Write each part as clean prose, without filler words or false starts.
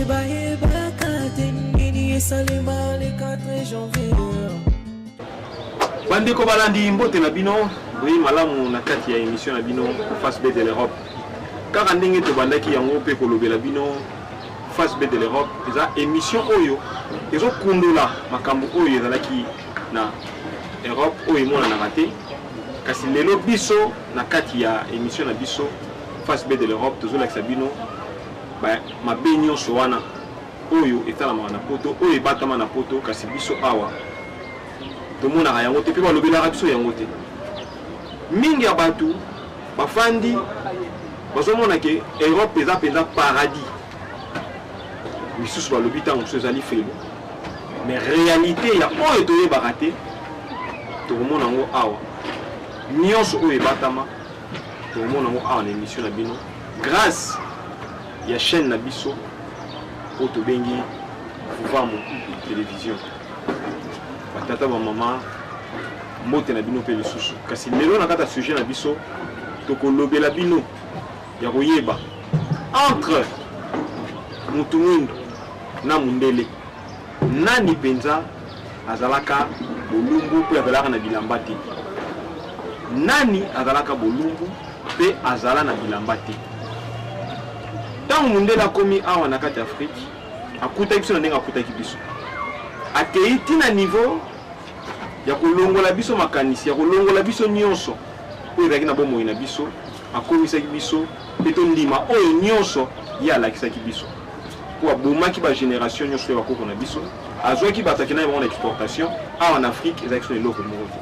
Bayebaka te nini esalema le 4 janvier. Bandeko balandi, mbote na bino, boyi malamu na kati ya émission na bino Face B de l'Europe. Kaka ndenge tobandaki yango mpe kolobela bino, Face B de l'Europe eza émission oyo ezokundola makambo oyo ezalaki na Europe oyo emonanaka te. Kasi lelo biso na kati ya émission na biso Face B de l'Europe tozolakisa bino mabe nyonso wana oyo etalamaka na Poto, oyo ebatama na Poto, kasi biso awa tomonaka yango te mpe balobelaka biso yango te. Mingi ya bato bafandi bazomona ke Europe eza mpenza paradis, misusu balobi ntango mosusu ezali felo, mais réalité ya oyo toyebaka te, tokomona yango awa. Nyonso oyo ebatama tokomona yango awa na émission na bino, grâce ya chaîne na biso oyo tobengi Vuvamu Télévision. Batata, bamama, mbote na bino mpe lisusu. Kasi lelo na kati ya sujet na biso, tokolobela bino ya koyeba entre mutu mwindu na mundele, nani mpenza azalaka bolumbu mpe azalaka na bilamba te? Nani azalaka bolumbu mpe azala na bilamba te? Ntango mundele akomi awa na kati ya Afrike, akutaki biso na ndenge akutaki biso, akei ntina niveau ya kolongola biso makanisi, ya kolongola biso nyonso oyo ezalaki na bomoi na biso. Akomisaki biso mpe tondima oyo nyonso ye alakisaki biso, mpo abomaki bagénération nyonso ya bakoko na biso. Azwaki bato, akendaki bango na exportation. Awa na Afrique ezalaki so na eloko moko te.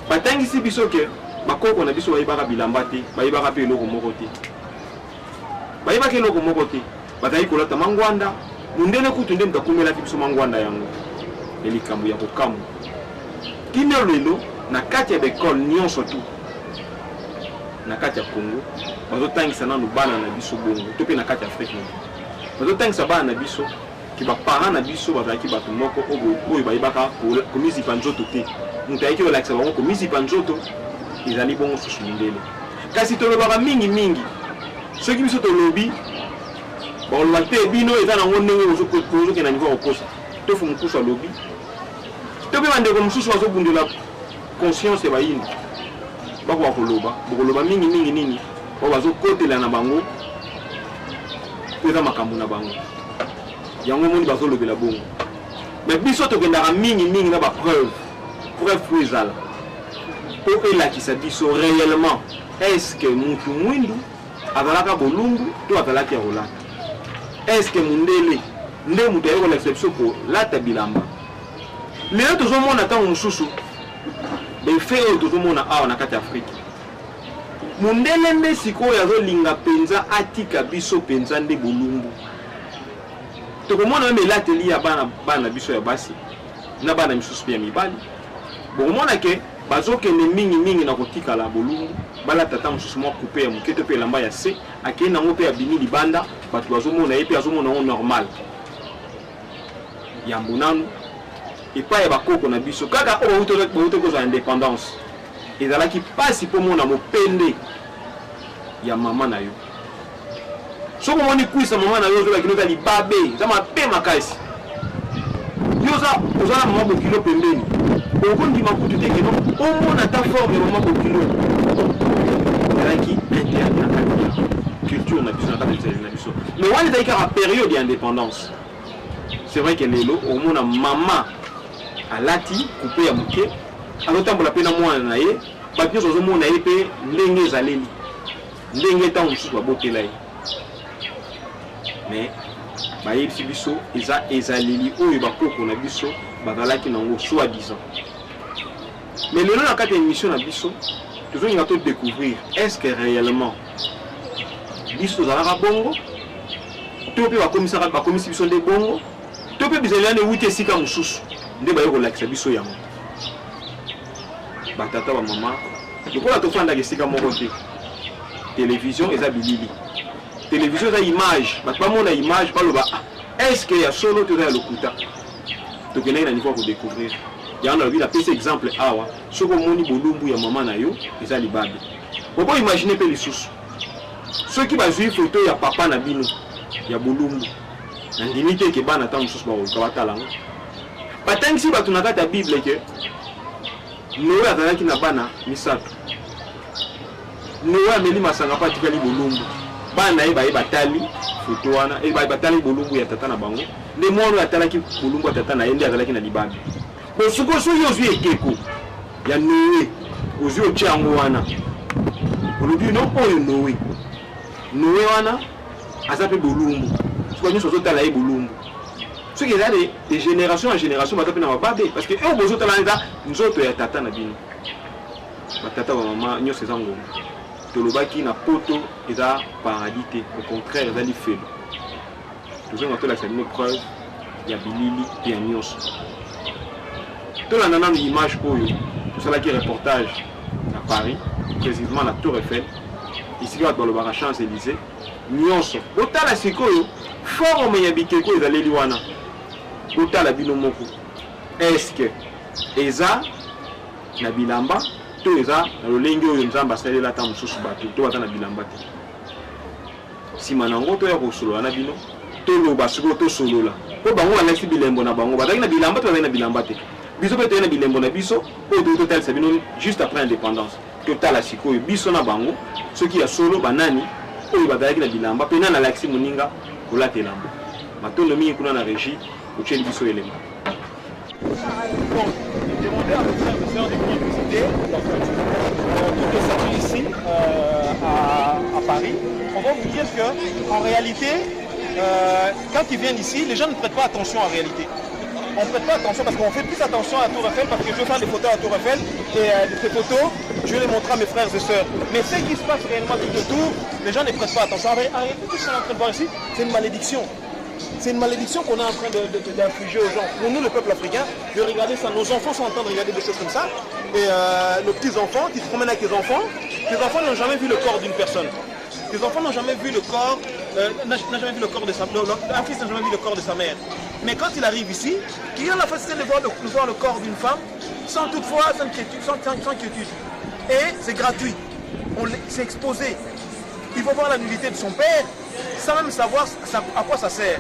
Batangisi biso ke bakoko na biso bayebaka bilamba te, bayebaka mpe eloko moko te, bayebaka eloko moko te, bazalaki kolata mangwanda. Mondele kutu nde moto akomelaki biso mangwanda yango. Ya likambo ya kokamwa, kino lelo na kati ya baekole nyonso tu na kati ya Congo bazotangisa nanu bana na biso bongo, to mpe na kati ya Afrique mobimba bazotangisa bana na biso ke baparent na biso bazalaki bato moko oyo bayebaka komizipa nzoto te. Moto ayaki kolakisa bango komizipa nzoto ezali bongo susu mindele. Kasi tolobaka mingi mingi, soki biso tolobi, bakoloba te bino eza nango ndenge ozokende na niveau ya kokosa. Tofu mokusu alobi to mpe bandeko mosusu bazobundela conscience ya bayini, bakoka koloba, bokoloba mingi mingi nini oyo bazokotela na bango, mpo eza makambo na bango yango omoni bazolobela bongo. Mais biso tokendaka mingi mingi na bapreuve, preuve po ezala mpo elakisa biso réellement est ce que mutu mwindu azalaka bolumbu to azalaki ya kolata, est ce que mundele nde moto aye kolakisa biso kolata bilamba. Lelo tozomona ntango mosusu baeffet oyo tozomona awa na kati ya Afrike, mundele nde sikoyo azolinga mpenza atika biso mpenza nde bolumbu. Tokomona meme elateli ya bana, bana biso ya basi na bana misusu mpe ya mibali, bokomona ke bazokende mingi mingi na kotikala bolumbu. Balata ata mosusu mwa coupe ya moke to mpe elamba ya se, akei nango mpe abimi libanda, bato bazomona ye mpe azomona yango normal. Yambo nanu epai ya bakoko na biso kaka oyo bauti kozwa indépendance, ezalaki mpasi mpo mona mopende ya mama na yo. Soki omoni kwisa mama na yo, ozolaki eza libabe, eza mabe makasi. Yo oza na mama bokilo pembeni, okondima kutu te keno omona ata forme ya mama bokilo. Ezalaki interdit na kati ya culture na biso, na kati ya bizaleli na biso. Mais wana ezalaki kaka période ya indépendance. C'est vrai que lelo omona mama alati coupe ya moke, azotambola mpe na mwana na ye, bato nyonso bazomona ye mpe ndenge ezaleli, ndenge ntango mosusu babotela ye. Mais bayebisi biso eza ezaleli oyo bakoko na biso bazalaki nango, soi disant. Mais lelo na kati ya émission na biso, tozolinga todécouvrir est ce que réellement biso tozalaka bongo, to mpe bakomisaka, bakomisi biso nde bongo, to mpe bizaleli wana ewuti esika mosusu nde baye kolakisa biso yango. Batata, bamama, lokola tofandaka esika moko te, télévision eza bilili, télévision eza image, bato bamona image, baloba: "Ah, est ce que ya solo to eza ya lokuta?" Tokendaki na niveau ya kodécouvrir yango. Nalobi, napesi exemple awa: soki omoni bolumbu ya mama na yo, eza libabe. Oko imagine mpe lisusu soki bazwi foto ya papa na bino ya bolumbu. Nandimi te ke bana ntango mosusu bakoluka batala yango. Batangisi bato na kati ya Bible ke Noe azalaki na bana misato. Noe ameli masanga mpe atikali bolumbu. Bana na ye baye batali foto wana, eh, batali bolumbu ya tata na bango. Nde mwana oyo atalaki bolumbu ya tata na ye nde azalaki na libabe. Bon, sikoyo soki ozwi ekeko ya Noe, ozwi otie yango wana, olobi no oyo Noe. Noe wana aza mpe bolumbu. Sikoyo nyonso azotala ye bolumbu. Soki eza de, de génération en génération baza mpe na mababe, parce que oyo bozotala wana eza nzoto ya tata na bino. Batata ba mama nyonso eza ngonga. Tolobaki na poto eza paradis te, au contraire eza lifelo. Tozonga tolakisa bino preuve ya bilili mpe ya nyonso. Tolanda nanu image oyo tosalaki reportage na Paris, précisément na Tour Eiffel, esika bato balobaka Champs-Élysées nyonso. Botala sikoyo forme ya bikeko ezaleli wana, botala bino moko, est-ce que eza na bilamba to eza na lolenge oyo Nzambe asalela ata mosusu bato to baza na bilamba te. Nsima na yango toya kosolola na bino, toloba sikoyo, tosolola mpo bango balakisi bilembo na bango, bazalaki na bilamba to bazalaki na bilamba te. Biso mpe toye na bilembo na biso oyo toyi totalisa bino juste après indépendance. Totala sikoyo biso na bango soki ya solo banani oyo bazalaki na bilamba mpe nani alakisi moninga kolata elamba. Matondo mingi kuna na régie otieli biso elembo. Bon, demandez à vos frères et sœurs de venir visiter la statue. Toutes les statues ici à Paris. On va vous dire que en réalité, quand ils viennent ici, les gens ne prêtent pas attention en réalité. On ne prête pas attention parce qu'on fait plus attention à la Tour Eiffel, parce que je veux faire des photos à la Tour Eiffel et ces photos, je vais les montrer à mes frères et sœurs. Mais ce qui se passe réellement tout autour, les gens ne prêtent pas attention. En réalité, tout ce qu'on est en train de voir ici, c'est une malédiction. C'est une malédiction qu'on est en train d'infliger aux gens. Pour nous, le peuple africain, de regarder ça. Nos enfants sont en train de regarder des choses comme ça. Et nos petits-enfants, qui se promènent avec tes enfants, tes enfants n'ont jamais vu le corps d'une personne. Tes enfants n'ont jamais vu le corps, n'a jamais vu le corps de sa, non, non, un fils n'a jamais vu le corps de sa mère. Mais quand il arrive ici, il a la facilité de voir le corps d'une femme, sans toutefois, sans inquiétude, sans, sans, sans inquiétude. Et c'est gratuit. C'est exposé. Il faut voir la nudité de son père, sans même savoir à quoi ça sert.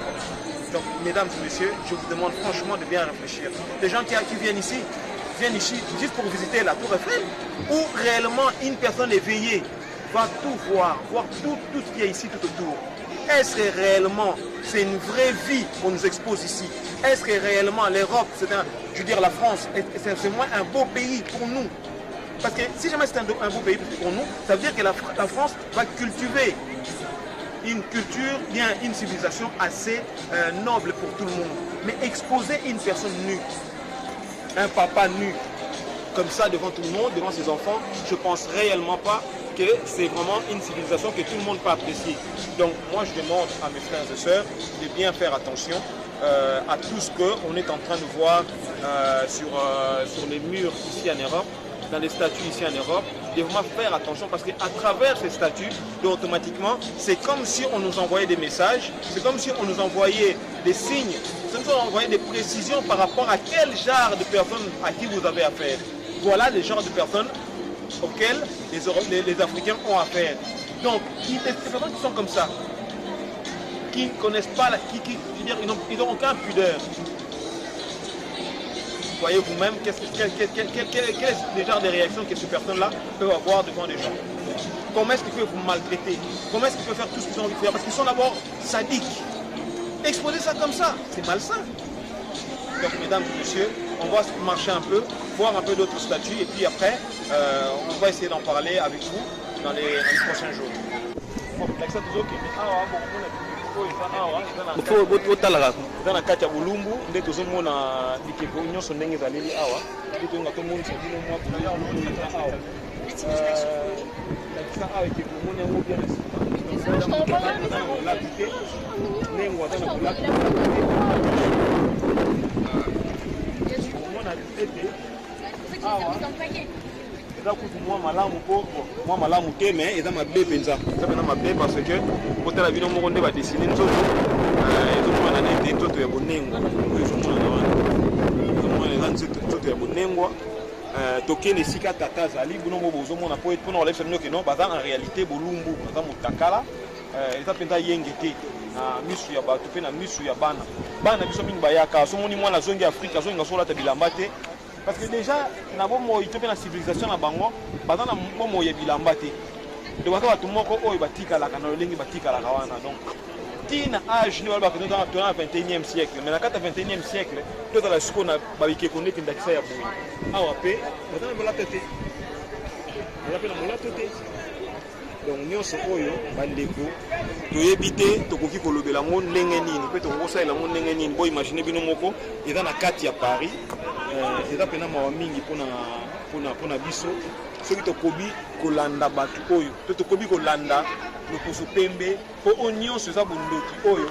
Donc, mesdames et messieurs, je vous demande franchement de bien réfléchir. Les gens qui viennent ici juste pour visiter la Tour Eiffel, où réellement une personne éveillée va tout voir, voir tout ce qu'il y a ici tout autour. Est-ce que réellement c'est une vraie vie qu'on nous expose ici? Est-ce que réellement l'Europe, c'est un, je veux dire la France, c'est moins un beau pays pour nous? Parce que si jamais c'est un beau pays pour nous, ça veut dire que la France va cultiver une culture, bien une civilisation assez noble pour tout le monde. Mais exposer une personne nue, un papa nu, comme ça devant tout le monde, devant ses enfants, je pense réellement pas que c'est vraiment une civilisation que tout le monde peut apprécier. Donc moi je demande à mes frères et sœurs de bien faire attention à tout ce qu'on est en train de voir sur les murs ici en Europe, dans les statues ici en Europe, de vraiment faire attention parce qu'à travers ces statues, donc automatiquement, c'est comme si on nous envoyait des messages, c'est comme si on nous envoyait des signes, c'est comme si on envoyait des précisions par rapport à quel genre de personnes à qui vous avez affaire. Voilà le genre de personnes auxquelles les Africains ont affaire. Donc, les personnes qui sont comme ça, qui ne connaissent pas, la, qui, qui, je veux dire, ils n'ont, ils n'ont aucun pudeur. Voyez vous-même quel est le genre de réaction que ces personnes-là peuvent avoir devant des gens. Comment est-ce qu'ils peuvent vous maltraiter? Comment est-ce qu'ils peuvent faire tout ce qu'ils ont envie de faire? Parce qu'ils sont d'abord sadiques. Exposer ça comme ça, c'est malsain. Donc, mesdames et messieurs, on va marcher un peu, voir un peu d'autres statues, et puis après, on va essayer d'en parler avec vous dans les prochains jours. Bon, like ça, toujours, ok. Ah, bon, on a vu. Otalaka eza na kati ya bolumbu nde tozomona bikeko nyonso ndenge ezaleli awa, nde toyonga tomonisa bino mwa bolumbu eza awa. Lakisa awa ekeko, omoni yango bien na nsima aza na bolapi te, ndenge aza na bolapi te, omona ete awa eza kutu mwa malamu, mpo mwa malamu te, mais eza mabe mpenza, eza mpenza mabe, parce que botala bino moko nde badessiner nzoto, ezomonana nete nzoto ya bonengwa oyo ezomonana wana, ezomonana eza nzoto ya bonengwa. Tokende esika tata azali, bino mo bozomona po mpona kolakisa bino ke non, baza en réalité bolumbu, baza motakala, eza mpenza yenge te. Na misu ya bato mpe na misu ya bana. Bana na biso mingi bayaka, somoni mwana azongi Afrique, azongi asolata bilamba te, parce que déjà na bomoi to mpe na civilisation na bango, baza na bomoi ya bilamba te. Donc baza bato moko oyo batikalaka na lolenge batikalaka wana. Donc ntina age nde balobaka tona na 21e siècle, mais na kati ya 21e siècle tozala sikoyo na babikeko neti ndakisa ya boye. Awa mpe baza na molato te, baza mpe na molato te. Donc nyonso oyo, bandeko, toyebi te tokoki kolobela yango ndenge nini mpe tokoki kosalela yango ndenge nini. Boimagine bino moko, eza na kati ya Paris. Eza mpena mawa mingi mpona biso soki tokobi kolanda bato oyo to tokobi kolanda loposo pembe, mpo oyo nyonso eza bondoki oyo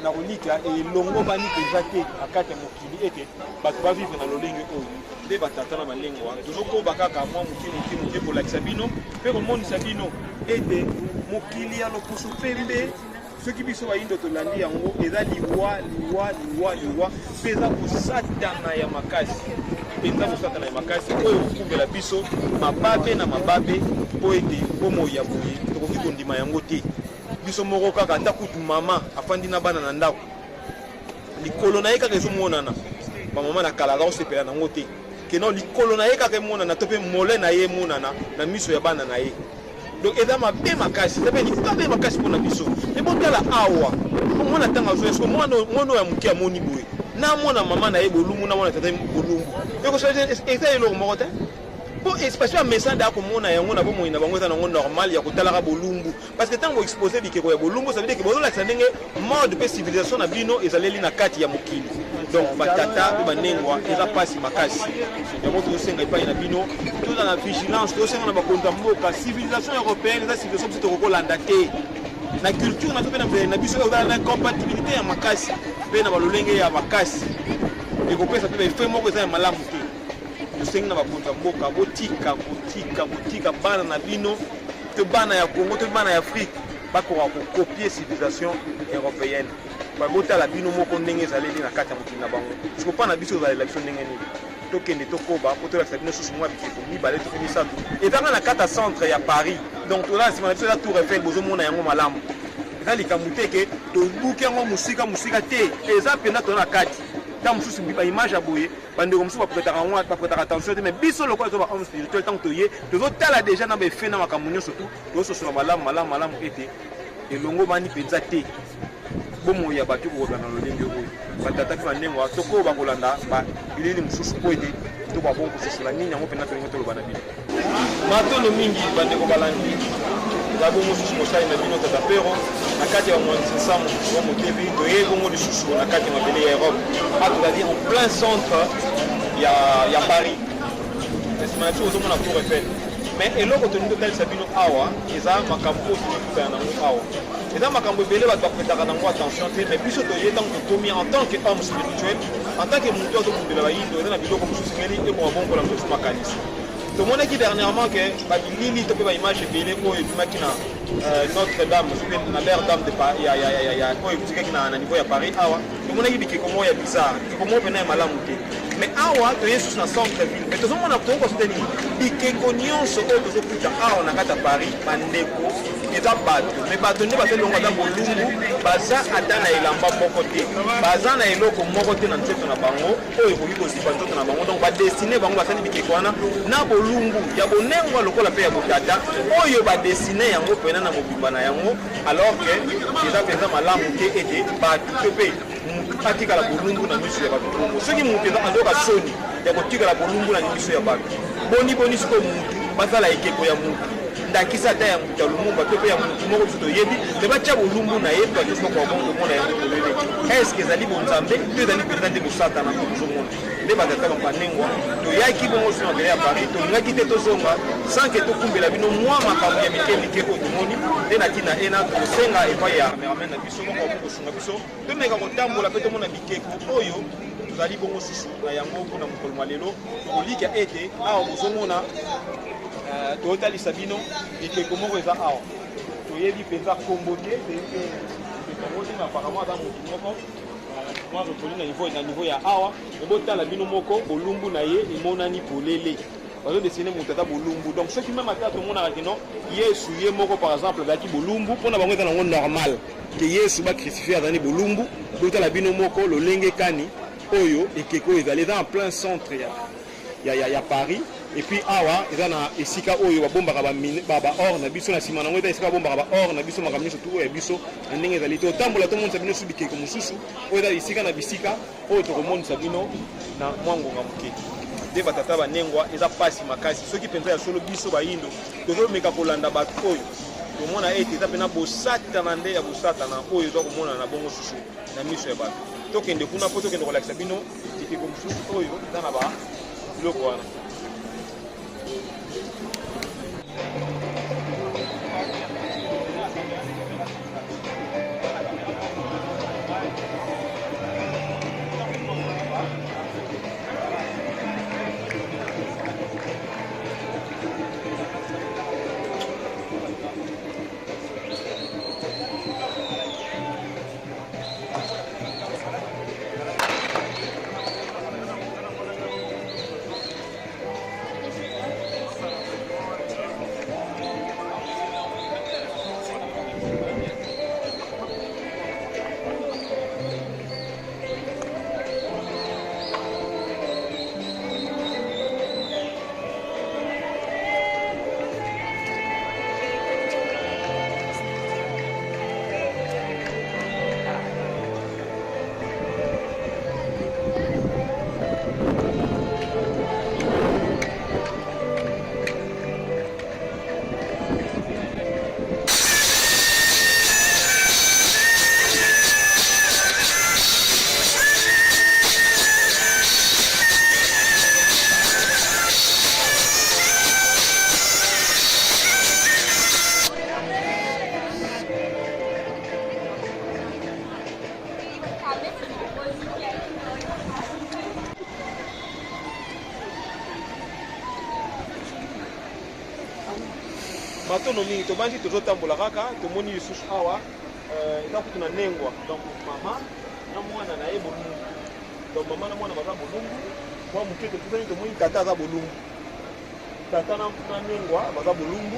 na kolika elongobani mpenza te na kati ya mokili, ete bato bavivre na lolenge oyo. Nde batata na balengwa, tozokoba kaka mwa moke moke moke kolakisa bino mpe komonisa bino ete mokili ya loposo pembe, soki biso bayindo tolandi yango, eza liwa, liwa, liwa, liwa, mpe eza kosatana ya makasi mpenza, kosatana ya makasi oyo kokumbela biso mababe na mababe, mpo ete bomoi ya boye tokoki kondima yango te biso moko. Kaka ata kutu mama afandi na bana na ndako, likolo na ye kaka ezomonana. Bamama na kala aza kosepela nango te keno likolo na ye kaka emonana to mpe mole na ye emonana na miso ya bana na ye. Donc eza mabe makasi, eza mpe libabe makasi mpona biso. Me botala awa, mwana ntango azoya siko, mwana oyo ya moke amoni boye na mwana mama na ye bolumbu, na mwana tata bolumbu, eza eloko moko te, mpo parce bamesana da komona yango na bomoi na bango. Eza nango normal ya kotalaka bolumbu, parce que ntango boexpose bikeko ya bolumbu, ça veut dire que bozolakisa ndenge mode mpe civilisation na bino ezaleli na kati ya mokili. Donc batata mpe banengwa, eza mpasi makasi. Yango tozosenga epai na bino, toza na vigilance. Tozosenga na bakonzi ya mboka, civilisation européenne eza civilisation biso tokokolanda te na culture na biso mpe na mizali na biso. Oyo na incompatibilité ya makasi mpe na balolenge ya makasi, ekopesa mpe baeffet moko eza ya malamu te. Tosengi na bakonzi ya mboka, botika, botika, botika bana na bino to bana ya Congo to bana ya Afrique bakoka kocopier civilisation européenne. Botala bino moko ndenge ezaleli na kati ya mokili na bango. Siko mpa na biso ezalela biso ndenge nini? Tokende, tokoba mpo tolakisa bino susu mwa bikeko mibale to mpe misato ezanga na kati ya centre ya Paris. Donc toza na nsima na biso, eza Tour Eiffel, bozomona yango malamu. Eza likambo te ke tobuki yango mosika mosika te, eza mpenza toza na kati. Ntango mosusu baimage ya boye, bandeko mosusu baprêtaka yango, baprêtaka attention te, mais biso lokola toza bahomme spirituel, ntango toye tozotala déjà na baeffet na makambo nyonso tu, tozososola malamu malamu malamu ete elongobani mpenza te bomoi ya bato ekokozala na lolenge oyo. Batata mpe bandengwa, tokoba kolanda bilili mosusu mpo ete tokoka bongo kososola nini yango mpenza tolingi toloba na bino. Matono mingi, bandeko balandi. Eza bongo susu mosali na bino, Tata Pero, na kati ya Mwanisi Nsamu Romo TV. Toyei bongo lisusu na kati ya mabele ya Europe. A tozali en plein centre ya Paris. Na nsima na biso ozomona Tour Eiffel. Mais eloko tolingi totalisa bino awa eza makambo oyo tozokutana nango awa. Eza makambo ebele bato baprêtaka nango attention te, mais biso toye, ntango tokomi en tant que homme spirituel, en tant que motu azobundela bayindo, eza na biloko mosusu esengeli ekoma bongola mosusu makanisi. Tomonaki dernièrement ke babilili to mpe baimage ebele oyo ebimaki na Notre Dame, soki na leur dame de ya oyo ekutikaki na niveau ya Paris. Awa tomonaki bikeko moko ya bizarre, bikeko moko mpena ya malamu te. Mais awa toye susu na centre ville, mais tozomona, tokokosa nini, bikeko nyonso oyo tozokuta awa na kati ya Paris, bandeko, eza bato, mais bato nde baza elongo, aza bolumbu, baza ata na elamba moko te, baza na eloko moko te na nzoto na bango oyo ekoki kozipa nzoto na bango. Donc badessiner bango, basali bikeko wana na bolumbu ya bonengwa lokola mpe ya botata oyo badessiner yango mpena na mobimba na yango, alors que eza mpenza malamu te ete bato to mpe mutu atikala bolumbu na miso ya bato bongo. Soki mutu azoka soni ya kotikala bolumbu na miso ya bato, boni boni sikoyo mutu basala ekeko ya mutu, ndakisa ata ya mutu ya Lumumba to mpe ya mutu moko biso toyebi, me batya bolumbu na ye, bato nyonso bakoka bongo komona yango polele? Est-ce ezali bonzambe to ezali mpenza nde bosatana mpo tozomona? Nde batata bapanengwa, toyaki bongo so mabele ya Paris, tolingaki te tozonga sans ke tokumbela bino mwa makambo ya mike mike oyo tomoni. Nde na ntina ena tokosenga epai ya cameraman na biso moko akoki kosunga biso, tomeka kotambola mpe tomona bikeko oyo tozali bongo susu na yango mpona mokolo mwa lelo. Tokolika ete awa bozomona, toyotalisa bino bikeko moko eza awa. Toyebi mpenza kombo te, toyebi mpe bikeko yango te, mais apparemment aza motu moko mwa reconnu na niveau ya awa. Botala bino moko, bolumbu na ye emonani polele, bazodessiner moto ata bolumbu. Donc soki même ata tomonaka kino Yesu ye moko par exemple azalaki bolumbu, mpona bango eza nango normal. Ke Yesu ba crucifie azali bolumbu. Botala bino moko lolenge kani oyo ekeko oyo ezali, eza en plein centre ya ya, ya, ya Paris. Et puis awa eza na esika oyo babombaka ba, ba, ba or na biso na nsima nango eza esika babombaka ba or na biso, makambo nyonso tu oyo ya biso na ndenge ezali. Totambola tomonisa bino su bikeko mosusu oyo eza esika na bisika oyo tokomonisa bino na mwa ngonga moke. Nde batata banengwa, eza mpasi makasi soki mpenza ya solo biso bayindo tozomeka kolanda bato oyo tomona ete eza mpena bosatana nde ya bosatana oyo eza komonana na bongo susu na miso ya bato. Tokende kuna mpo tokende kolakisa bino bikeko mosusu oyo eza na ba biloko wana. Matono mingi tobandi tozotambola kaka tomoni lisusu awa euh, eza kutu na nengwa donc mama na mwana na ye bolumbu donc mama na mwana baza bolumbu mwa moke topusani tomoni tata aza bolumbu tata na, na nengwa baza bolumbu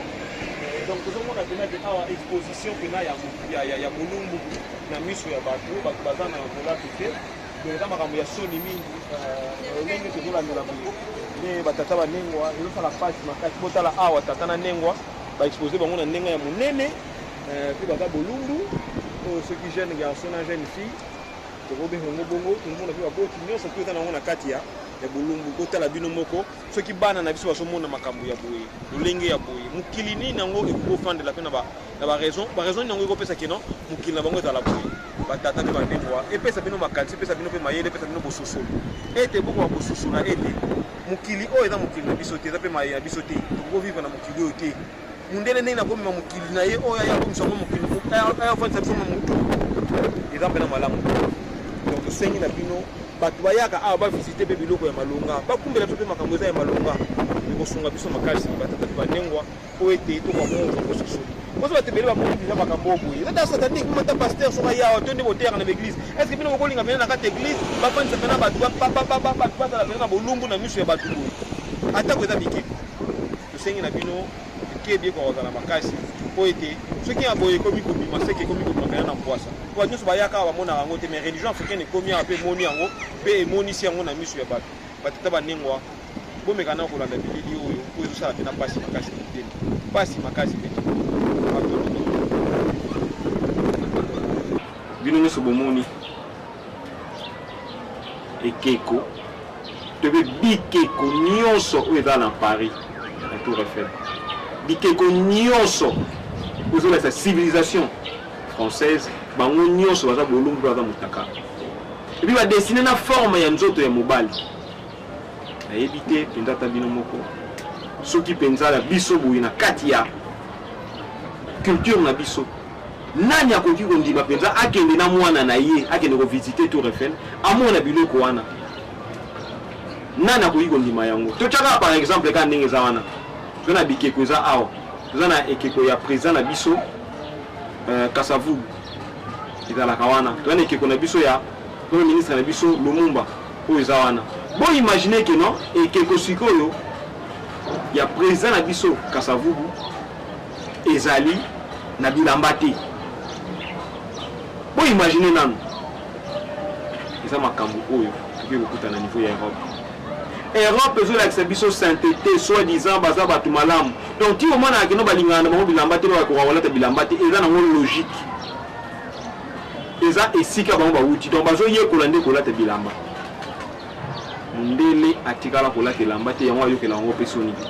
eh, donc tozomona mpena ke awa exposition mpena ya, ya, ya, ya bolumbu na miso ya bato bato baza na volatu te donc eza makambo ya soni mingi eh, ndenge tozolandela boye nde batata banengwa ezosala mpasi makasi botala awa tata na nengwa baexpose bango na ndenge ya monene eh, mpe baza bolumbu oyo soki jeune garçon na jeune fille tokobenga yango bongo tozomona mpe baboti nyonso mpe eza na yango na kati ya ya bolumbu botala bino moko Soki bana na biso bazomona makambo ya boye, lolenge ya boye, mokili nini yango ekoki kofandela mpe na ba na ba raison, ba raison nini yango ekopesa kino mokili na bango ezala boye? Ba tata mpe ba ndeko, epesa bino makanisi, epesa bino mpe mayele, epesa bino bososoli ete bokoka kososola ete mokili oyo eza mokili na biso te, eza mpe maye na biso te. Tokoki kovivre na mokili oyo te. Mundele ndenge nakomema mokili na ye oyo aya komisa yango mokili, aya ofandisa biso na motu, eza mpena malamu te. Donc tosengi na bino bato bayaka awa bavisite mpe biloko ya malonga, bakumbela biso mpe makambo eza ya malonga, ekosunga biso makasi batata mpe banengwa mpo ete tokamona bososoli. Bozo bato ebele bamoni deja makambo oyo boye eza ta satanique meme ata pasteur soki aya awa to nde boteyaka na baeglise est ce que bino bokolinga mpena na kati ya eglise bafandisa mpena bato bato bazala mpena na bolumbu na miso ya bato boye atako eza bikeko Tosengi na bino likebi ekoka kozala makasi mpo ete soki ya boye ekomi kobima seke ekomi kobima mpena na mpwasa mpo bato nyonso bayaka awa bamonaka yango te mais religion africaine ekomi awa mpe emoni yango mpe emonisi yango na miso ya bato. Batata banengwa bomeka na kolanda bilili oyo mpo ezosala mpena mpasi makasi na motema, mpasi makasi mpenza. Matondo mingi. Bino nyonso bomoni ekeko to mpe bikeko nyonso oyo eza na Paris na Tour Eiffel, bikeko nyonso oyo ezolakisa civilisation française, bango nyonso baza bolumbu mpe baza motaka, epuis badesine na forme ya nzoto ya mobali. Nayebi te mpenza ata bino moko soki mpenza ya biso boye na kati ya culture na biso Nani akoki kondima mpenza akende na mwana na ye akende kovisite Tour Eiffel amona biloko wana? Nani akoki kondima yango? Totya kaka par exemple kaka ndenge eza wana, toza na bikeko eza awa, toza na ekeko ya president na biso euh, Kasavubu ezalaka wana, toza na ekeko na biso ya premier ministre na biso Lumumba oyo eza wana. Bo imagine ke non ekeko sikoyo ya president na biso Kasavubu ezali na bilamba te. Boimagine nanu, eza makambo oyo tokoki kokuta na niveau ya Europe. Europe ezolakisa biso sainteté, soi-disant baza bato malamu. Donc ti omonaka kino balingaka na bango bilamba te, bakoka kolata bilamba te, eza nango logique, eza esika bango bawuti, donc bazoyekola nde kolata bilamba. Mondele atikala kolata elamba te, yango ayokela yango mpe soni te,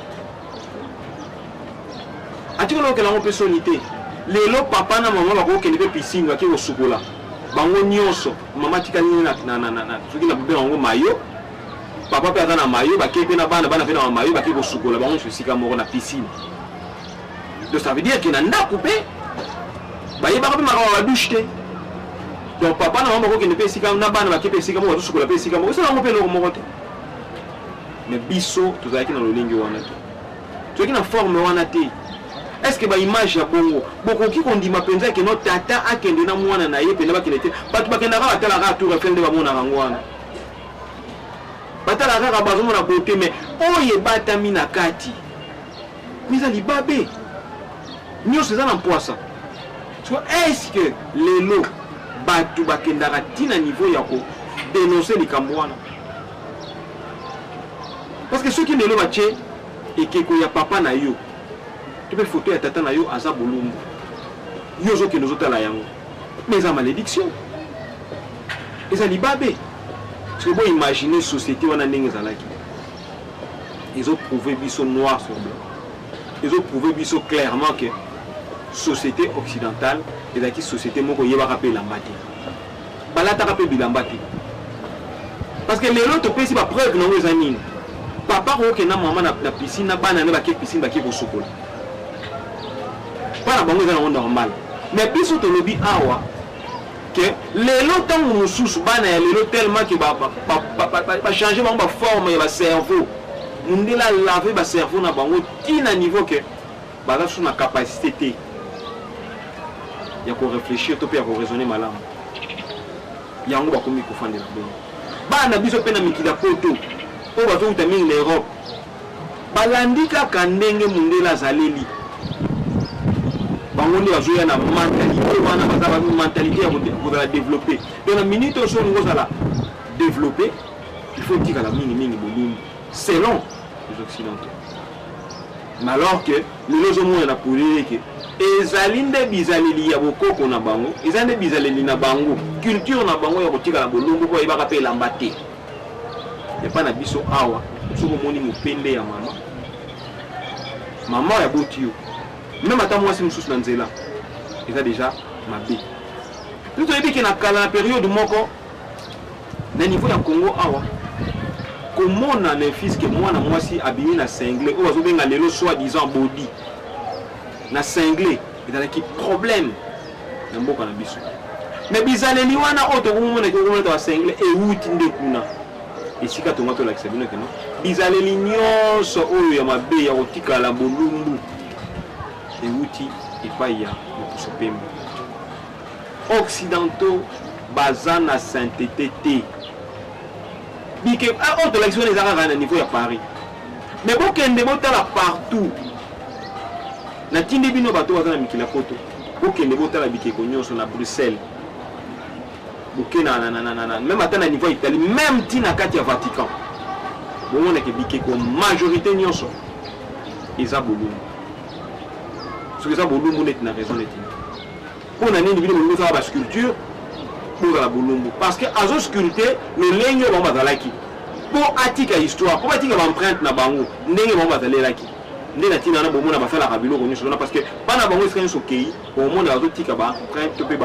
atikala oyokela yango mpe soni te. Lelo papa na mama bakokende mpe piscine, bake kosukola bango nyonso, mama atikali soki na bobenga yango mayo, papa mpe aza na mayo, bake mpe na bana, bana mpe na mayo, bake kosukola bango nyonso esika moko na piscine. Donc ça veut dire que na ndako mpe bayebaka mpe makambo ya badouche te. Donc papa na mama bakokende mpe esika na bana, bake mpe esika moko, bazosukola mpe esika moko, esala yango mpe eloko moko te. Mais biso tozalaki na lolenge wana te, tozalaki na forme wana te. Est ce que baimage ya bongo bokoki kondima mpenza ke no tata akende na mwana na ye mpenza bakende te? Bato bakendaka batalaka Tour Eiffel nde bamonaka yango wana, batalaka kaka bazomona beauté, mais oyo ebatami na kati eza libabe nyonso eza na mpwasa. So est ce que lelo bato bakendaka ntina niveau ya kodénoncer likambo wana? Parce que soki lelo batie ekeko ya papa na yo to mpe foto ya tata na yo aza bolumbu, yo ozokende ozotala yango, mais eza malédiction, eza libabe. Parce que boimagine société wana ndenge ezalaki, ezoprouve biso noir sur blanc, ezoprouve biso clairement que société occidentale ezalaki société moko eyebaka mpe elamba te, balataka mpe bilamba te. Parce que lelo topesi bapreuve nango eza nini? Papa kokokenda mama na piscine na bana nde bake piscine, bake kosukola mpa na bango, eza nango normal. Mais biso tolobi awa ke lelo ntango mosusu bana ya lelo, tellement ke bachange bango baforme ya bacerveau, mondele alave bacerveau na bango ntina niveau ke baza susu na capacité te ya koréfléchir to mpe ya koraisonner malamu. Yango bakomi kofandela bongo. Bana biso mpe na mikili ya poto oyo bazowuta mingi na Europe balandi kaka ndenge mondele azaleli bango, nde bazoya na mentalité wana, baza ba mentalité ya kozala développé. Donc na minute oyo, so olingi ozala développé, il faut otikala mingimingi bolumbu selon les Occidentaux. Mais alors que lelo ozomona na polele ke ezali nde bizaleli ya bokoko na bango, eza nde bizaleli na bango, culture na bango ya kotikala bolumbu, mpo bayebaka mpe elamba te. Epa na biso awa, soki omoni mopende ya mama, mama oyo aboti yo, même ata mwasi mosusu na nzela, eza déjà mabe. Mpe toyebi ke na kala, na période moko na niveau ya Congo awa, komona ne fût-ce que mwana mwasi abimi na singlet oyo bazobenga lelo soi disant body, na singlet, ezalaki problème na mboka na biso. Mais bizaleli wana oyo tokomonaki okomona to basinglet ewuti nde kuna esika tonga tolakisa bino keno bizaleli nyonso oyo ya mabe ya kotikala bolumbu ewuti epai ya mopuso pembe. Occidentaux baza na sainteté te. Bike oyo tolakisi wana eza kaka na niveau ya Paris, mais bokende botala partout. Natindi bino bato baza na mikili ya poto, bokende botala bikeko nyonso na Bruxelles, boke na même ata na niveau ya Italie, même ti na kati ya Vatican, bomonake bikeko majorité nyonso eza bolumbu. Soki eza bolumbu neti na raison neti mpo na nini bino bolingi osala basculpture bozala bolumbu? Parce que azosculpte lolenge oyo bango bazalaki mpo atika histoire, mpo batika baempreinte na bango ndenge bango bazalelaki. Nde na ntina wana bomona basalaka biloko nyonso wana, parce que bana bango esika nyonso okei, omona bazotika baempreinte to mpe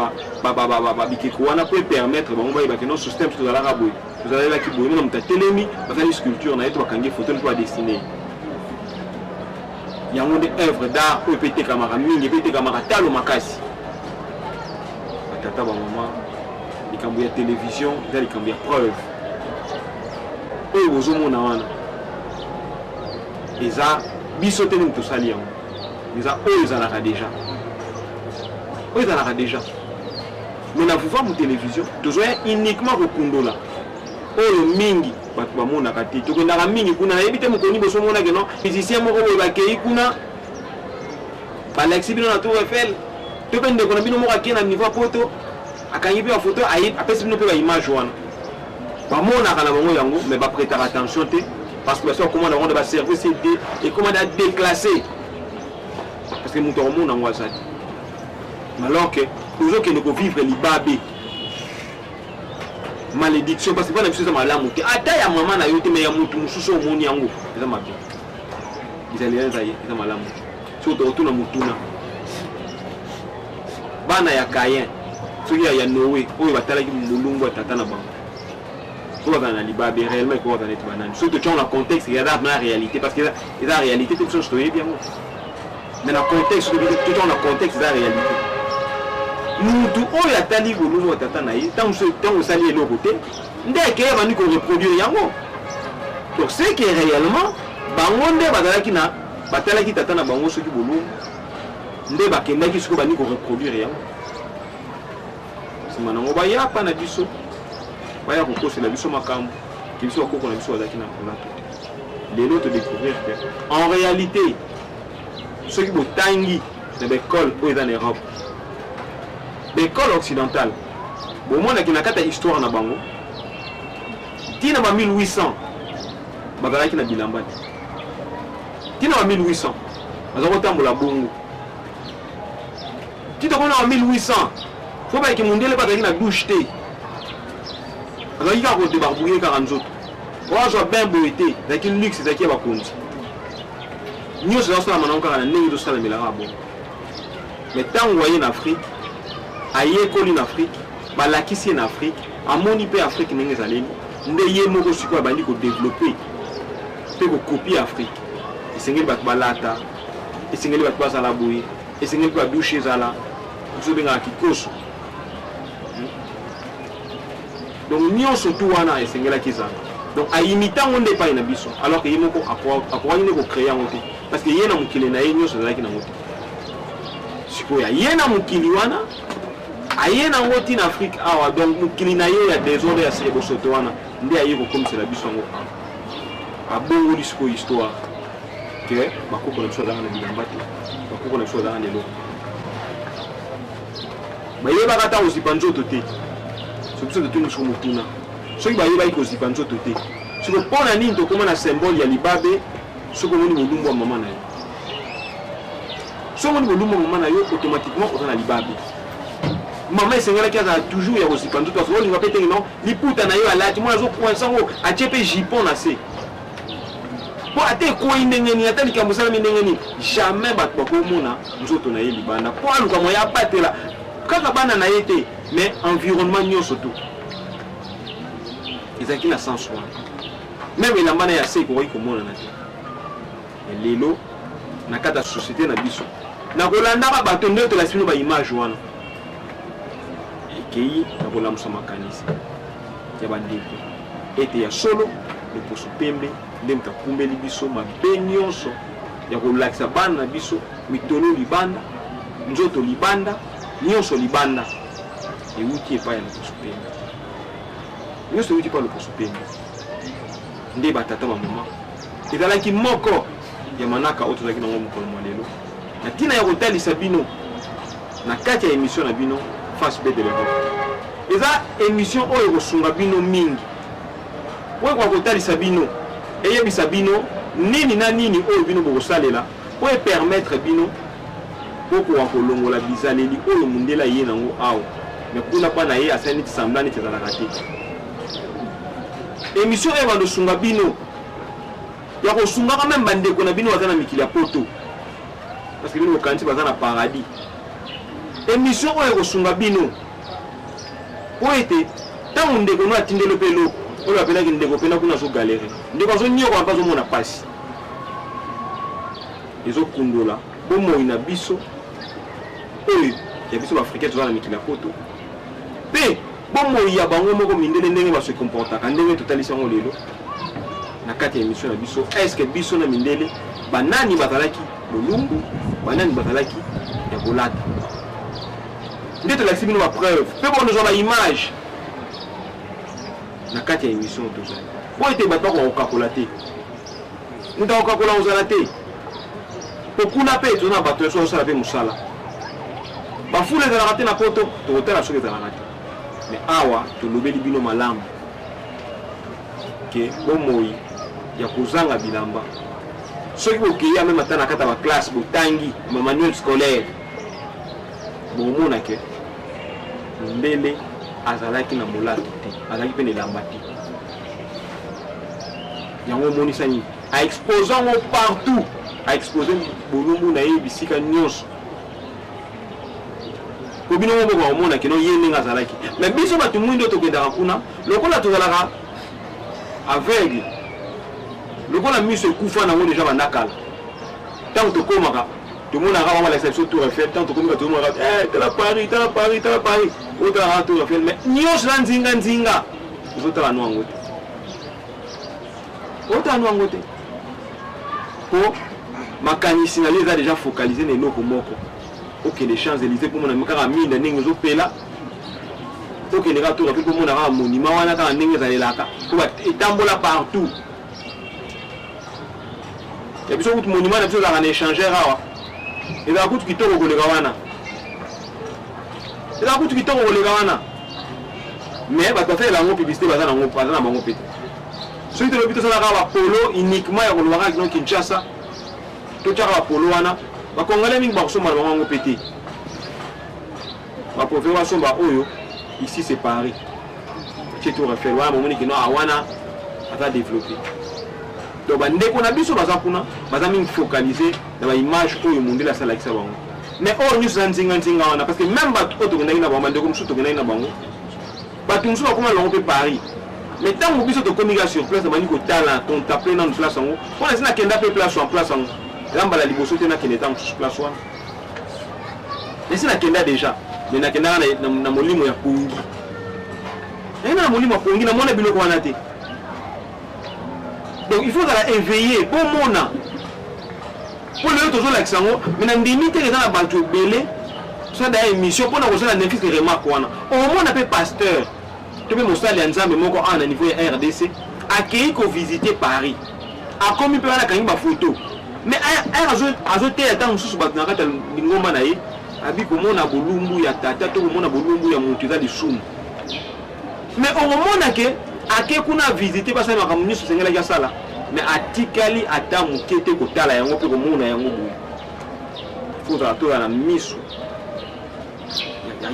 bikeko wana mpo epermettre bango bayebaki non, système tozalaka boye, tozalelaki boye. Mona moto atelemi, basali sculpture na ye to bakangi photo mpo badessine ye. Yango nde œuvre d'art oyo mpe etekamaka mingi, mpe etekamaka talo makasi. Batata, bamama, likambo ya télévision eza likambo ya preuve. Oyo bozomona wana eza biso te nini tosali yango, eza oyo ezalaka déjà, oyo ezalaka déjà. Mais na vuvamu télévision tozoya uniquement kokundola oyo mingi bato bamonaka te. Tokendaka mingi kuna, nayebi te mokoni bosomonake no musicien moko boye bakei kuna, balakisi bino na Tour Eiffel, to mpe ndeko na bino moko akei na niveau ya poto. Akangi mpe bafoto, apesi bino mpe baimage wana. Bamonaka na bango yango, mais baprêtaka attention te parce que basi bakoma na bango na baservice ekoma na déclassé parce que moto akomona yango aza te. Alors que ozokende kovivre libabe, malédiction, parce que bana biso eza malamu te, ata ya mama na yo te, mais ya motu mosusu omoni yango eza mabe, ezali eza malamu te. Soki tokotuna motuna, bana ya Caïn soki ya Noé oyo batalaki molungu ya tata na bango oyo bazala na libabe, réellement ekoki bazala neti banani? Soki totiango na contexte eza na réalité, parce que eza réalité te, biso nyonso toyebi yango, mais na contexte, totiango na contexte, eza réalité. Mutu oyo atali bolumbu ya tata na ye, ntango osali eloko te, nde akei abandi koreproduire yango. Donc c'est que réellement bango nde bazalaki na batalaki tata na bango soki bolumbu, nde bakendaki soki bandi koreproduire yango. Nsima nango bayapa na biso, baya kokosela biso makambo ke biso bakoko na biso bazalaki na kolato te. Lelo todécouvrir que en réalité, soki botangi na baekole oyo eza na Europe, baekole occidentale, bomonaki na kati ya histoire na bango, ntina ba 1800 bazalaki na bilamba te. Ntina ba 1800 baza kotambola bongo. Ti tokona ba 1800, fo bayeke mondele bazalaki na douche te, bazalaki kaka kodébarbouiller kaka nzoto, oazwa bain boye te, ezalaki luxe, ezalaki ya bakonzi. Nyonso ezakosalama nango kaka na ndenge ezosalamelaka bongo. Mais ntango aye na Afrique, ayekoli na Afrique, balakisi ye na Afrique, amoni mpe Afrique ndenge ezaleli, nde ye moko sikoyo abandi kodévelopper mpe kocopier Afrique. Esengeli bato balata, esengeli bato bazala boye, esengeli mpe badouche ezala, biso obengaka kikoso. Donc nyonso tu wana esengelaki ezala. Donc aimiter yango nde epai na biso, alors que ye moko akokaki nde kocréer yango te, parce que ye na mokili na ye nyonso ezalaki nango te. Sikoyo aye na mokili wana, aye nango ntina Afrique awa. Donc mokili na ye ya désordre, ya bosoto wana, nde aye kokomisela biso yango awa. Abongoli sikoyo histoire ke bakoko na biso azalaka na bilamba te, bakoko na biso azalaka na eloko, bayebaka ata kozipa nzoto te. So biso totuni siko motuna: soki bayebaki kozipa nzoto te, siko mpo na nini tokóma na symbole ya libabe? Soki omoni bolumbu ya mama na yo, soki omoni bolumbu ya mama na yo, automatiquement oza na libabe. Mama esengelaki azala toujours ya kozipa nzoto, parce olinga mpe tenge non liputa na yo alati, mwana azokoinsa yango, atie mpe jupon na se, mpo ata ekwei ndenge nini, ata likambo esalami ndenge nini, jamais bato bakomona nzoto na ye libanda, mpo aluka moya abatela kaka bana na ye te, mais environnement nyonso to ezalaki na sens wana. Même elamba na ya se ekoki komonana te. Lelo na kati ya société na biso, na kolandaka bato nde tolasi bino baimage wana, ekei na kolamusa makanisi ya bandeko ete ya solo loposo pembe nde moto akumbeli biso mabe nyonso ya kolakisa bana na biso mitolo libanda, nzoto libanda, nyonso libanda. Ewuti epai ya loposo pembe, nyonso ewuti epai ya loposo pembe. Nde batata, bamama, ezalaki moko ya manaka oyo tozalaki nango mokolo mwa lelo na ntina ya kotalisa bino na kati ya émission na bino Face B de l'Europe. Eza émission oyo ekosunga bino mingi, oyo ekoka kotalisa bino, eyebisa bino nini na nini oyo bino bokosalela po epermettre bino bokoka kolongola bizaleli oyo mondele aye nango awa, mais kuna mpa na ye asali neti semblant neti ezalaka te. Émission oyo bandosunga bino ya kosungaka même bandeko na bino baza na mikili ya poto, parce que bino bokanisi baza na paradis. Émission oyo ekosunga bino po ete ntango ndeko no atindeli mpe eloko oyo bapelaki ndeko mpena kuna azogalérer, ndeko azonyokola mpe azomona mpasi, ezokundola bomoi na biso oyo ya biso baafricain toza na mikili ya poto, mpe bomoi ya bango moko mindele, ndenge base comportaka, ndenge totalisi yango lelo na kati ya émission na biso. Est-ce biso na mindele, banani bazalaki bolumbu, banani bazalaki ya kolata? Nde tolakisi bino bapreuve mpe bonozwa baimage na kati ya émission tozali, po ete bato bakoka kokakola te. Moto akokakola kozala te, po kuna mpe toza na bato nyonso azosala mpe mosala. Bafulu ezalaka te na poto, tokotala soki ezalaka te. Mais awa tolobeli bino malamu ke bomoi ya kozanga bilamba, soki bokei ya meme ata na kati ya baklasse botangi ba manuel scolaire, bokomona ke mondele azalaki na molato te, azalaki mpe na elamba te. Yango omonisa nini? A expose yango partout, a expose bolumbu na ye bisika nyonso. Po bino moko bokomona kino ye ndenge azalaki. Mais biso bato mwindo tokendaka kuna lokola tozalaka aveugle, lokola miso ekufa nango deja banda kala. Ntango tokomaka tomonaka bango balakisa biso Tour Eiffel, ntango tokomika tomonaka eh, tala Paris, tala Paris, tala Paris, otalaka Tour Eiffel, mais nyonso na nzinga nzinga ozotala no yango te, otala no yango te, po makanisi na yo eza deja focalise na eloko moko. Okende Champs-Élysées mpo omona kaka minda ndenge ezopela, okende kaka Tour Eiffel mpo omona kaka monument wana kaka ndenge ezalelaka, po etambola partout. Ya biso kutu monument na biso ezalaka na échangeur awa, ezalaka kutu kitoko koleka wana, ezalaka kutu kitoko koleka wana, mais bato basalela yango publicité baza nango, baza na bango mpe te. Soki tolobi tosalaka bapolo uniquement ya koloba kaka kino Kinshasa, totyaka bapolo wana, bakongolais mingi bakosomba na bango yango mpe te, baprofere basomba oyo ici c'est Paris, tie Tour Eiffel wana, bomoni kino wana aza développé. Donc bandeko na biso baza kuna, baza mingi focalisé na ba image oyo mondele asalakisa bango, mais oyo nyonso eza nzinga nzinga wana, parce que même bato oyo tokendaki na bango, bandeko mosusu tokendaki na bango, bato mosusu bakoma na bango mpe Paris, mais ntango biso tokomi kaka sur place, nabandi kotala, contempler nanu place yango, mpona esi nakenda mpe place en place yango, eza mbala liboso te nakende ntango mosusu place wana, esi nakenda déjà, mais nakendaka na molimo ya pongi, nakenda na molimo ya pongi, namona biloko wana te. Donc il faut ozala éveillé mpo omona, mpo lelo tozolakisa yango, mais na ndimi te eza na bato ebele tosala daya émission mpona kosala nefise remarque wana. Omona mpe pasteur to mpe mosali ya Nzambe moko awa na niveau ya RDC akei kovisite Paris, akomi mpe wana akangi bafoto, mais azoteya ntango mosusu bato na kati ya lingomba na ye, abi komona bolumbu ya tata to komona bolumbu ya moto eza lisumu. Mais okomona ke ake kuna avisite, basali makambo nyonso esengelaki asala, mais atikali ata moke te kotala yango mpe komona yango boye. Faut ozala tola na miso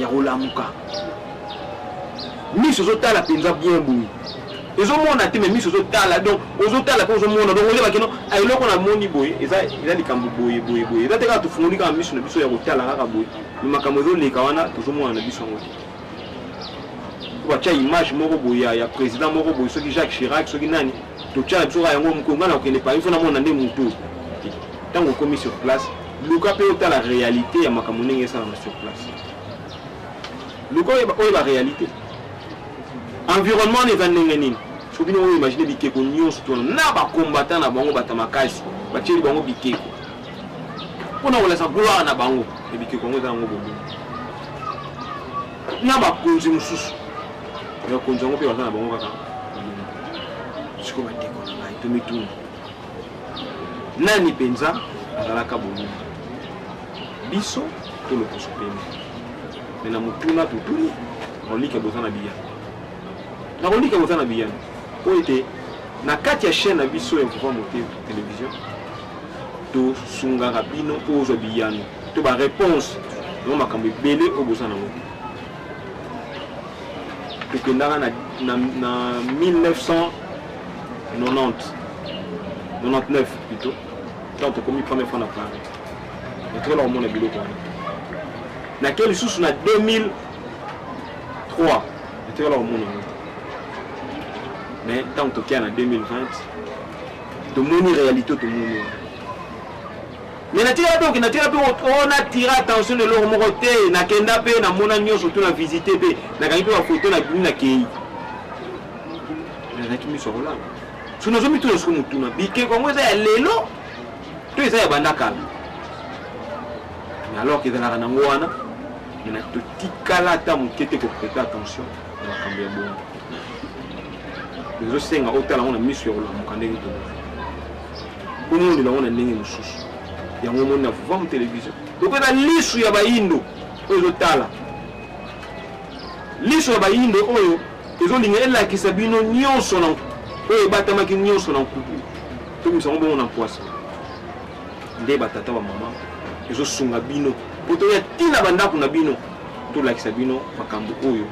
ya kolamuka, miso ozotala mpenza bien boye, ezomona te, mais miso ozotala, donc ozotala mpe ozomona, donc oyeba kino eloko namoni boye eza likambo boye boye boye, eza te kaka tofungoli kaka miso na biso ya kotala kaka boye, mais makambo ezoleka wana tozomona na biso yango te. Batya image moko boye ya président moko boye, soki Jacques Chirac, soki nani, totya na biso kaka yango. Moko ngai nakokende Paris, fo namona nde motu. Ntango okomi sur place, luka mpe otala réalité ya makambo ndenge esalama sur place, luka oyeba réalité environnement wana eza ndenge nini. Soki bino oyo imagine bikeko nyonso tona na bacombattant na bango, bato makasi batieli bango bikeko mpona kolasa gloire na bango, e bikeko yango eza yango bolumbu na bakonzi mosusu, bakonzi yango mpe baza na bango kaka. Sikoyo bandeko na ngai, tomituna nani mpenza azalaka bolumbu, biso to lokoso pembe? Me na motuna totuni, nakolika boza na biyano, nakolika boza na biyano, mpo ete na kati ya chaîne na biso ya Mvuva Mote Télévision tosungaka bino mpo ozwa biyano to ba réponse na makambo ebele oyo boza nango te. Tokendaka na 1990, 99 plutôt, ntango tokomi première fois na Paris, natikala komona biloko wana. Nake lisusu na 2003, natikala komona yango te, mais ntango tokia na 2020 tomoni réalité, tomoni wana. Mais natikala mpe okenda, natikala mpe o natira attention na eloko moko te. Nakenda mpe namona nyonso to na visite mpe nakangi mpe bafoto, nabimi, nakei, nazalaki miso ya kolala. So nazomituna siko motuna, bikeko yango eza ya lelo to eza ya banda kala? Mais alors ke ezalaka nango wana, mais totikala ata moke te koprêter attention na makambo ya bongo. Ezosenga otala yango na miso ya kolamuka, ndenge toloba, omonela yango na ndenge mosusu. Yango omoni na Vuvamu Télévision, lokola eza lisu ya bayindo oyo ezotala. Liso ya bayindo oyo ezolinga elakisa bino nyonso na oyo ebatamaki nyonso na nkuku, tobimisa yango bongo na mpwasa. Nde batata bamama ezosunga bino mpo toya ntina bandako na bino, tolakisa bino makambo oyo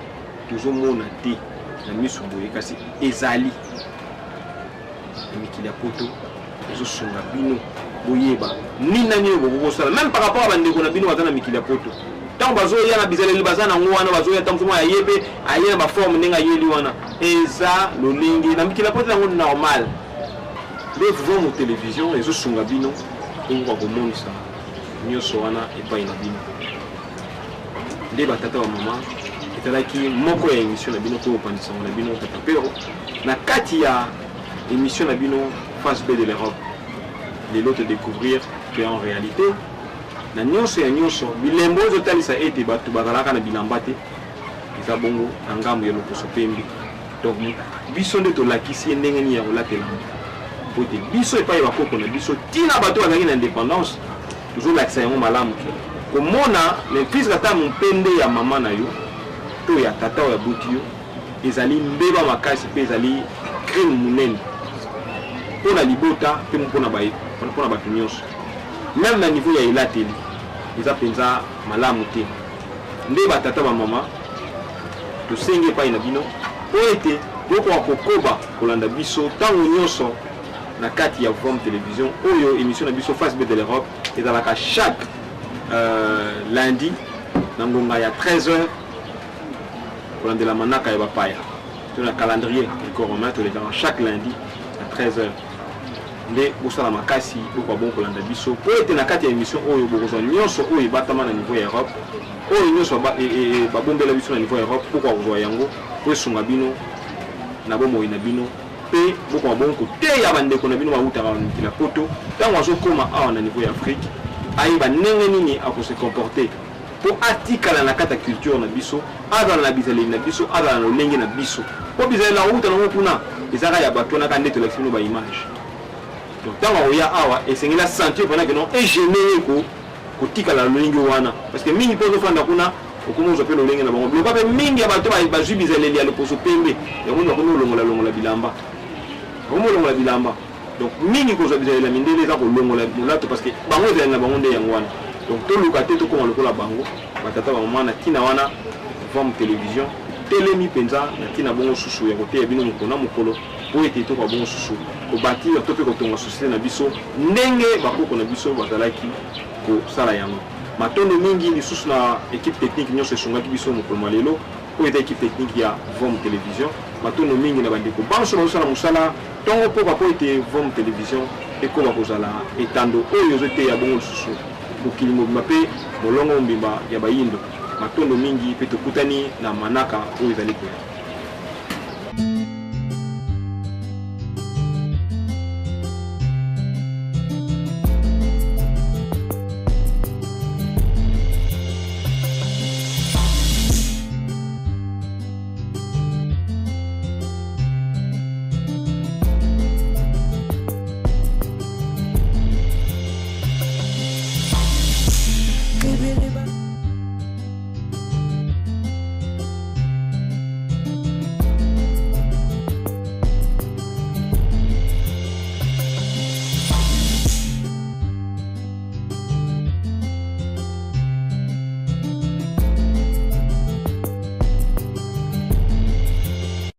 tozomona te na miso boye, kasi ezali na mikili ya poto. Ezosunga bino boyeba nini na nini bokoki kosala, même par rapport ya bandeko na bino baza na mikili ya poto. Ntango bazoya na bizaleli baza nango wana, bazoya ntango mosusu aye mpe aye na baforme ndenge ayeli wana, eza lolenge na mikili ya poto yango normal. Nde Vomo Television ezosunga bino okoka komonisa nyonso wana epai na bino. Nde batata bamama, ezalaki moko ya émission na bino mpe mopanzi sango na bino Tata Pero na kati ya émission na bino Face B de l'Europe. Lelo todécouvrir que en réalité na nyonso ya nyonso bilembo ezotalisa ete bato bazalaka na bilamba te, eza bongo na ngambo ya loposo pembe. Donc biso nde tolakisi ye ndenge nini ya kolatela yango, po ete biso epai ya bakoko na biso ntina bato bazalaki na indépendance, tozolakisa yango malamu komona. Mais puisque ata mopende ya mama na yo to ya tata oyo abuti yo ezali mbeba makasi mpe ezali crime monene mpo na libota mpe mpona bato nyonso, même na niveau ya elateli eza mpenza malamu te. Nde batata bamama, tosengi epai na bino mpo ete bokoka kokoba kolanda biso ntango nyonso na kati ya Vom Télévision oyo. Émission na biso Face B de l'Europe ezalaka chaque lundi na ngonga ya 13 heures, kolandela manaka ya bapaya to na calendrier gréco-romain. Tolekaka chaque lundi na 13 heures. Nde bosala makasi bokoka bongo kolanda biso, mpo ete na kati ya émission oyo bokozwa nyonso oyo ebatama na niveau ya Europe, oyo nyonso babombela biso na niveau ya Europe. Bokoka kozwa yango mpo esunga bino na bomoi na bino, mpe bokoka bongo koteya bandeko na bino bautaka na mikili ya poto. Ntango azokóma awa na niveau ya Afrique, ayeba ndenge nini akose comporter mpo atikala na kati ya culture na biso, azala na bizaleli na biso, azala na lolenge na biso, mpo bizaleli akouta nango kuna ezaka ya bato wana kaka nde tolakisi bino baimage. Donc ntango akoya awa, esengeli asentir mpena ke non, egêner ye kotikala lolenge wana, parce que mingi mpo ozofanda kuna, okoma ozwa mpe lolenge na bango. Biloko mpe mingi ya bato bazwi bizaleli ya loposo pembe yango, bakomi olongola bilamba, bakomi olongola bilamba. Donc mingi kozwa bizaleli ya mindele eza kolongola molato, parce que bango ezaleli na bango nde yango wana. Donc toluka te tokóma lokola bango. Batata bamama, na ntina wana Vam Télévision telemi mpenza na ntina bongo susu ya koteya bino mokolo na mokolo, po ete tokoka bongo susu kobâtir to mpe kotonga société na biso ndenge bakoko na biso bazalaki kosala yango. Matondo mingi lisusu na équipe technique nyonso esungaki biso mokolo mwa lelo, oyo eza équipe technique ya Vom Télévision. Matondo mingi na bandeko banso bazosala mosala ntongo mpoka mpo ete Vom Télévision ekóma kozala etando oyo ezoteya bongo lisusu mokili mobimba mpe molongo mobimba ya bayindo. Matondo mingi mpe tokutani na manaka oyo ezali koya.